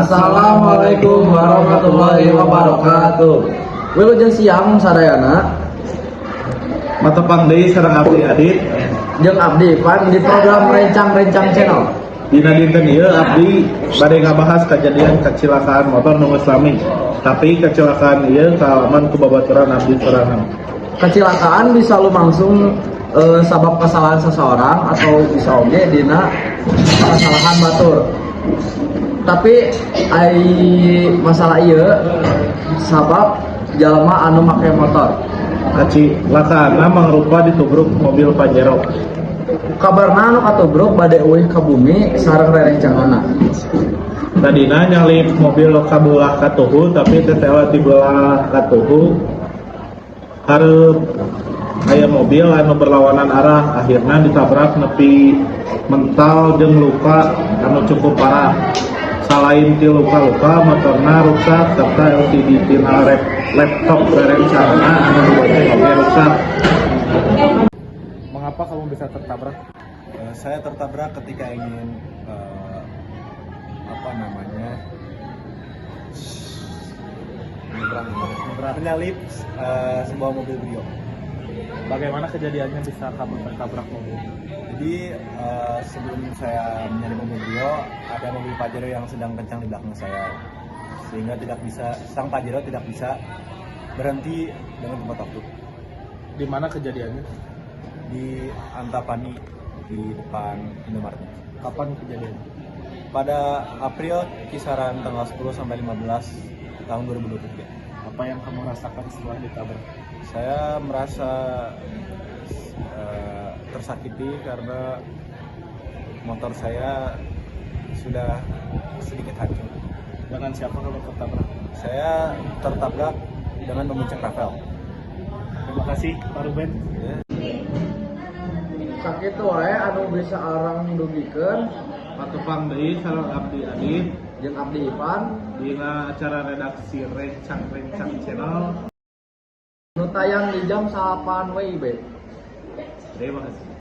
Assalamualaikum warahmatullahi wabarakatuh. Wilujeng siang sadayana. Matepang deui sareng abdi Adit jeung abdi Ivan di program Rencang-Rencang Channel. Dina dinten ieu abdi bade ngabahas kejadian kecelakaan motor nu geus lami. Tapi kecelakaan ieu kaalaman ku babaturan abdi sorangan. Kecelakaan bisa lumangsung sabab kesalahan seseorang atau bisa oge dina kesalahan batur. Tapi ai masalah ieu sabab jalma anu make motor. Kacelakaanna mangrupa ditubruk mobil Pajero. Kabarna anu katubruk bade uih ka bumi sareng rerencanganna. Tadina nyalip mobil ka beulah katuhu, tapi tetela di beulah katuhu hareup aya mobil anu berlawanan arah, akhirna ditabrak nepi mental jeung luka anu cukup parah. Salain ti luka-luka, motorna rusak serta LCD tina laptop rerencanganna anu dibonceng oge rusak. Mengapa kamu bisa tertabrak? Saya tertabrak ketika ingin apa namanya, Menyeberang. Menyalip sebuah mobil Brio. Bagaimana kejadiannya bisa kamu tertabrak mobil? Jadi sebelum saya menyalip mobil Brio, ada mobil Pajero yang sedang kencang di belakang saya, sehingga tidak bisa sang Pajero tidak bisa berhenti dengan tepat waktu. Di mana kejadiannya? Di Antapani, di depan Indomaret. Kapan kejadiannya? Pada April kisaran tanggal 10 sampai 15 tahun 2023. Apa yang kamu rasakan setelah ditabrak? Saya merasa tersakiti karena motor saya sudah sedikit hancur. Dengan siapa kamu tertabrak? Saya tertabrak dengan membonceng Rafael. Terima kasih, Pak Ruben. Sakitu wae anu bisa arang dugikeun. Patepang deui sareng abdi Adit jeung abdi Ivan dina acara redaksi Rencang-Rencang Channel nu tayang di jam 8 WIB. Terima kasih.